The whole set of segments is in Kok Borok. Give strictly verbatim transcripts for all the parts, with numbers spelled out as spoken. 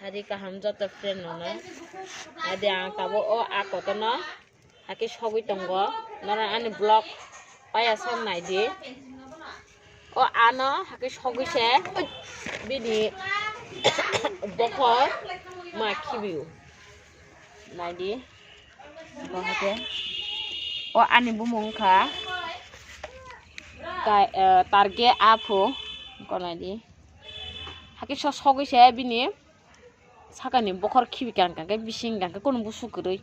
Ari kaham joto friend rokno. Adi ang tabuk o a kotorno hakhe sogwi tongo. Norok ani vlog paya sak naidi. O ano hakhe sogwi se bini bokhor ma khibio. Naidi. Bo hakhe. O ani bumung wngkha. Ka-, eh, targe aphu. Ko naidi. Hakhe so sogwi se bini. Sakani bokhor khibi kang kang khe bising kang khe kunu busu kwrwi.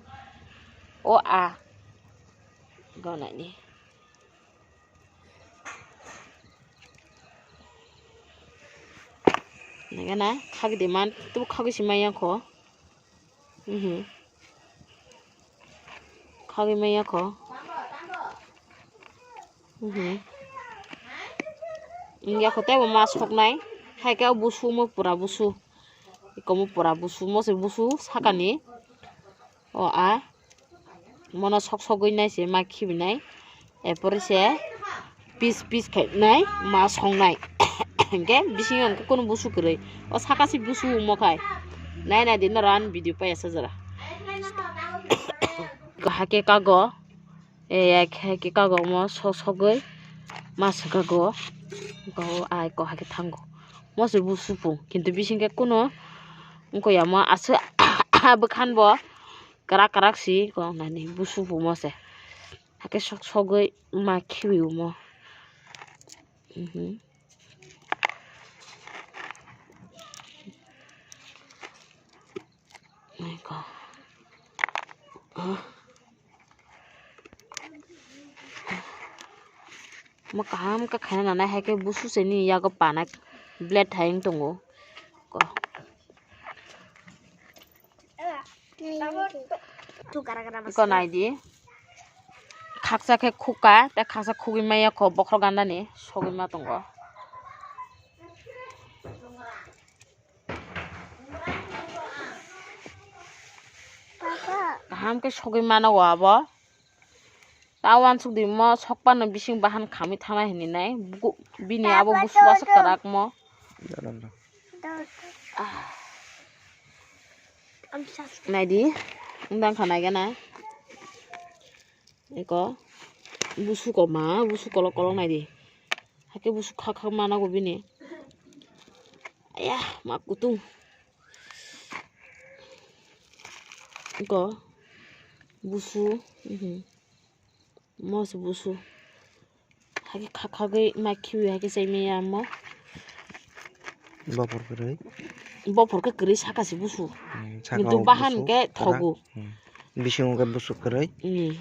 O a. Go naidi. Nagana khagwi de man tu khagwi si maya kho. Mhm. Khagwi maya kho. Mhm. Wngya kho tei bo ma soknai. Hai khe busu mo pura busu. Iko mo pura busu mo se busu sakani. O a. Mono sok sogwi nai se ma khibi nai. Erpore se piece piece khai nai ma song nai. Hingke bisingo hingke kunu busu kwrwi. O saka se busu mo khai. Nai nai di noro ani video paya sa jora. Hake kago. E, ya khe, khe kago mo sok sogwi ma swkago. Go ai ko hake thango. Mo se busu pung. Kintu bising khe kunu wngko ya mo aswk bwkhan bo kwrak kwrak si ko nani busu pung mo se. Hake sok sogwi ma khibi mo. Mhm. Nai ko. Ah. Mo kaham khe khaina nanai hai khe busu se ni yago pana blade hai wng tongo. Ko. Iko nai di. Khaksa khe khukha, tei khaksa khugwi maya kho bokhorok ganda ni sogwi ma tongo. Kaham khe sogwi mano o abo. Ta uansuk di mo sokpano bising bahan khamwi thangnai hinwi nai. Buku-, bini abo busu aswk kwrak mo. Nai di, wng dang kha nai gana. Eko busu koma, busu kolok kolok nai di. Hake busu khak khak mana go bini. Ayah, ma kutung. Eko busu, mhm. Mos busu. Hake kha khagwi ma khiwi hake chai maya mo. Bopor kwrwi. Bopor khe kwrwi saka se busu. Hmm, saka kintu o bahan busu khe kwrak. Thogo. Hmm. Bisingo khe busu kwrwi. Hmm.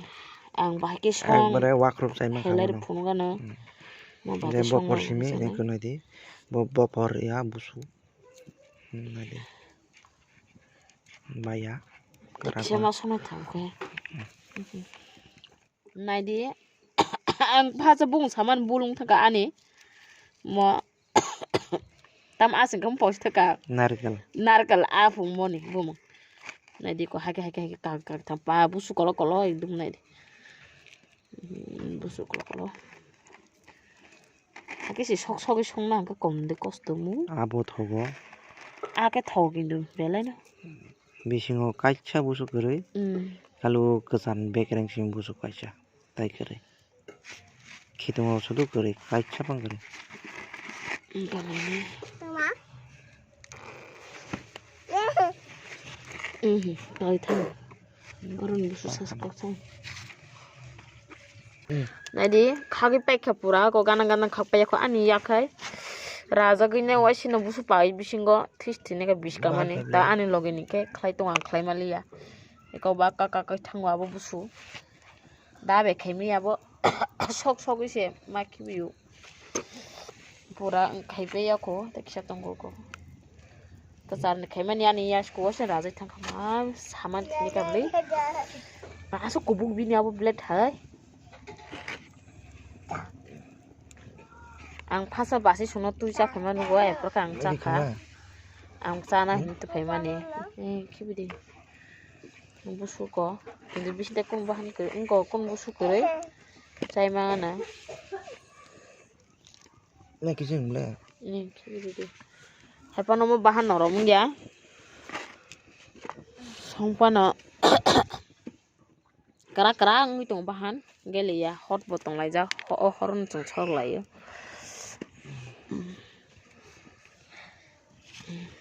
Ang bahai khe song. Ekbare wakrop chai ma kha helai bono. Phunukgano. Hmm. Mo bahai khe song bopor nang simi saka. Nai kwnwi di. Bo bopor ya busu. Hmm, nai di. Baya. Kisa ma sonai thang khe. Hmm. Naidi, ang phacha bung saman bulung thaka ani mo tam asing kam pos thaka. Narikal. Narikal aphung moni bumung. Naidi ko hake hake hake kak kak tham pa busu kolo kolo ekdum naidi. Hmm, busu kolo kolo. Hake si sok sogwi songna hake kom de kosto mu. Abo thogo. Ake thogo kintu belai no. Bisingo kaisa busu kwrwi. Hmm. Kalu kwchan bekereng simi busu kaisa. Tai kwrwi. Khitongo sudu kwrwi, kaisa pang kwrwi. Wngkha nini. Mhm, tai thang. Boroni busu sas kok sang. Naidi, khagwi paikha pura, ko gana gana khak paiyakho ani yakhai. Rajagwi nai waisino busu pai bisingo this thini khe biska mani. Ta ani loge ni khe khlai tongo ang khlai maliya. Eko ba kaka kai thango abo busu. Da bai khaimani abo sok sogwi se ma khibiyo. Pura khai paiya kho, tei kisa tongo kho. Kwchar ni khaimani ani yasko se rajai thang kha ma saman thini kabli. Aswk kubuk bini abo blade hai. Ang phasa basi sungno twi cha phaima nugo, epor khe ang cha kha. Ang chana hinwi twi phaimani. Eh, khibidi. Busuko. Hindi bising tei kung bahan kwrwi, wngko kung busuk kwrwi. Chai mangana. Nai kisa hingle. Ni, khibidi. Hai phano mo bahan norok wngya. Thongphano kra kra wngwi tongo bahan, geliya hot bo tonglaijak, ho-, o horo no chwng sok laio.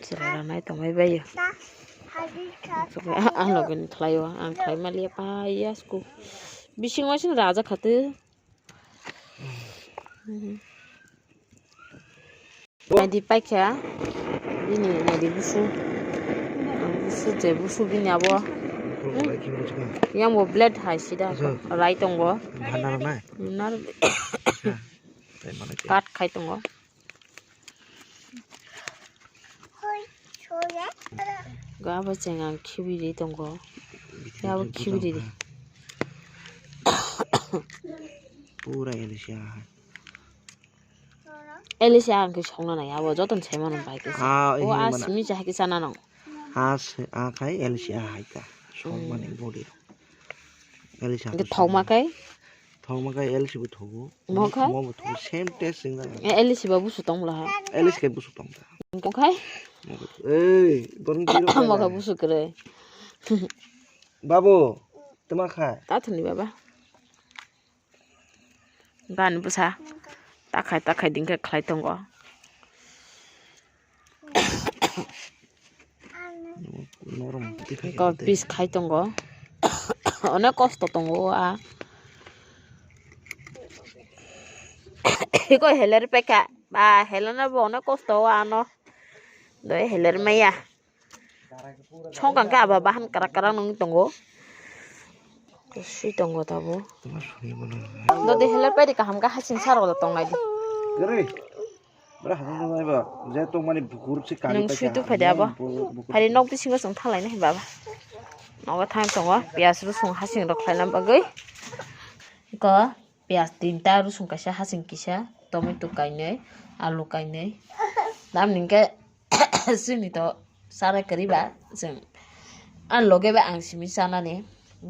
Chwla rwnai tongbai baio. Ang loge ni khlaio, ang khlai maliya paiya school. Bisingo sini rajak kha twi. Naidi paikha bini naidi busu. Busu je busu bini abo. Yang bo blade hai sida rai tongo. Nar kat khai tongo. Ga bo cheng ang khibiri tongo. Ga bo khibiri. Pura Alicia hai. Alicia ang khe songna nai abo joto ni sai mano bai khe. Ah, o a simi cha khe sana nang. A se, a khai Alicia hai ta. Song mani body. Alicia. Thok ma kai. Thok ma kai Alicia bo thogo. Mo khai? Mo bo thogo. Same taste sing da. Alicia ba busu tong bla ha. Alicia kai busu tong da. Mo khai? Ei, gorong tiro. Mo khai busu kre. Babu, tama khai. Ta thani baba. Gan bwsa takhai takhai dingkhe khlai tongo. Ko pis khai tongo. Onek kosto tongo a. Iko heler pekha ba helana bo onek kosto o ano. Doi heler maya. Songkang khe aba bahan kwrak kwrak nung tongo. Sui tongo tabo. Dodi helai paidi kaham khe hasing sarok da tongnai di. Gari. Bra hasing tongnai ba. Je tongmani bukur se kari. Nung sui tu phaidi abo. Phaidi nok bisingo chwng thalai nai baba. Nogo thang tongo. Piyaj rusung hasing rok khlaina bagwi. Iko piyaj tinta, rusung kaisa, hasing kisa, tomato kainwi, alu kainwi. Tamni hwnkhe chini to chana kwrwi ba chwng. Ani loge ba ang simi chanani.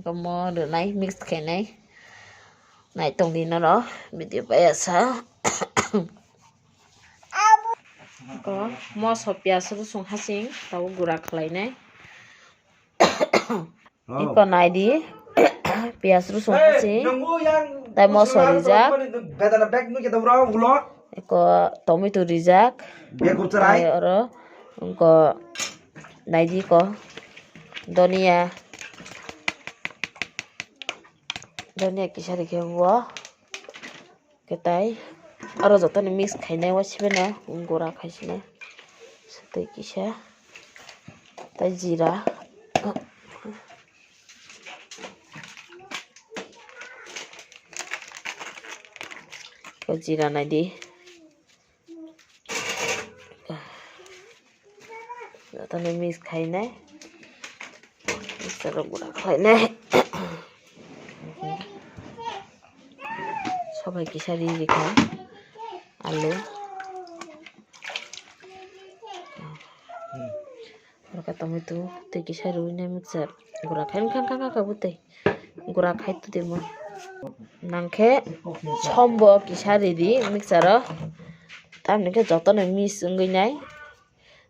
Omo rwnai mix khainai. Nai tongdi norok video bai asa. Ko moso piyaj rusung hasing tabuk gura khlainai. Iko naidi, piyaj rusung hasing, tai moso rijak. Iko tomato rijak. Tai oro iko naidi ko donia. Donia kisa rikhe bo. Khe tai oro jotono mix khainai o sibeno gura khaisina. Tei kisa tei jira. Tei jira naidi. Jotono mix khainai. Mixer o gura khlainai. Sobai kisa ri rikha. Alu. Oro khe tomato tei kisa ruinai mixer gura khai wngkha kha kha kha bwtwi. Gura khai twi tongmo. Nangkhe sombo kisa ridi mixer o. Tamni khe jotono mix wngwi nai.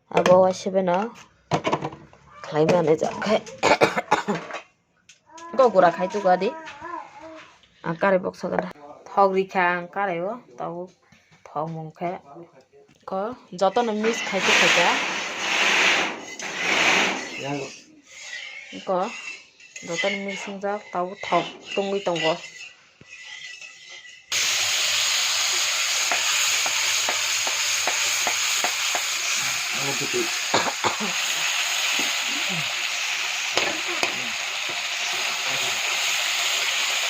Abo waisibeno khlai manai jak khe. Kok gura khai tuka di. Ang karai box o gana. Thok rikha ang karai o. Tabuk thok mung khe. Ko jotono mix khai tu khaika. Ko jotono mix wngjak tabuk thok tungwi tongo.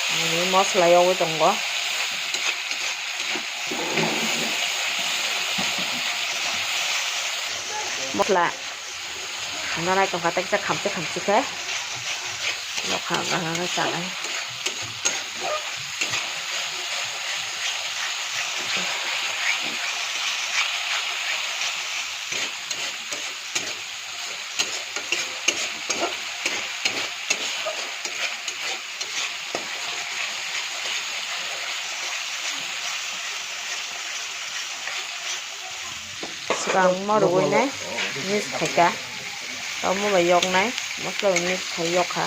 Ani mosla yogwi tongo. Mosla. Khana nai tongkha, tei kisa khamchi khamchi khe nokha gana chanai. Swkang omo rwui nai mix khaika, omo bai yoknai. Mosla bai mix khai yok kha.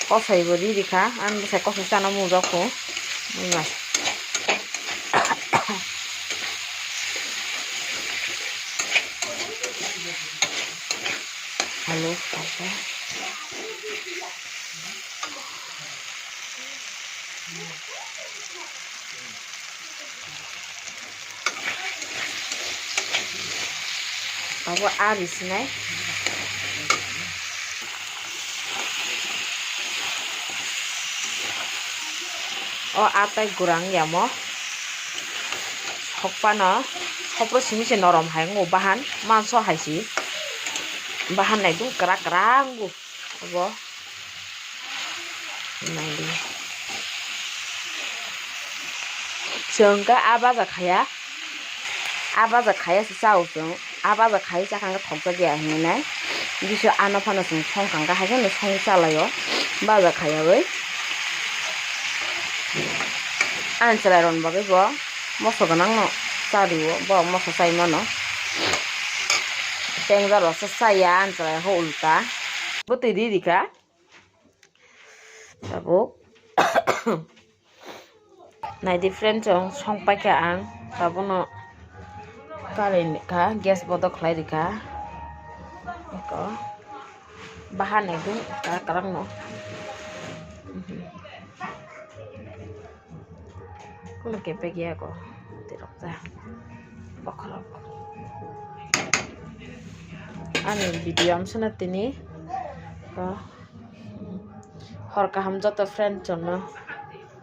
Kosoi bo ri ri kha. Ang bwsai kosoi chana mung jok kho. Hello, papa. Abo ari sinai. O atai gurang yamo. Hokpano. Hopro simi se norom hai wngkha bahan. Manso hai si. Bahan naidung kwrak kwrak wngkha. Abo. Naidi. Chwng khe a baja khaya. A baja khaya se chao chwng. A baja khaya chakha khe thokjak ya hinwi nai. Bisu ano phano chwng song kha khe hai kheno song chalaio. Baja khaya bai. Ani chwrai rokni bagwi bo moso gwnang no cha rio. Bo moso chai mano. Tengja rok se chaya ani chwrai ho ulta. Bwtwi ri rikha. Tabuk. Nai di friend chong song paikha ang. Tabono kari kha gas bodo khlai rikha. Eko. Bahan ekdum kwrak kwrak no. Kono kepek ya ko. Tirok ta. Bokhorok. Ani video amsana tini. Ko. Hor kaham joto friend chonno.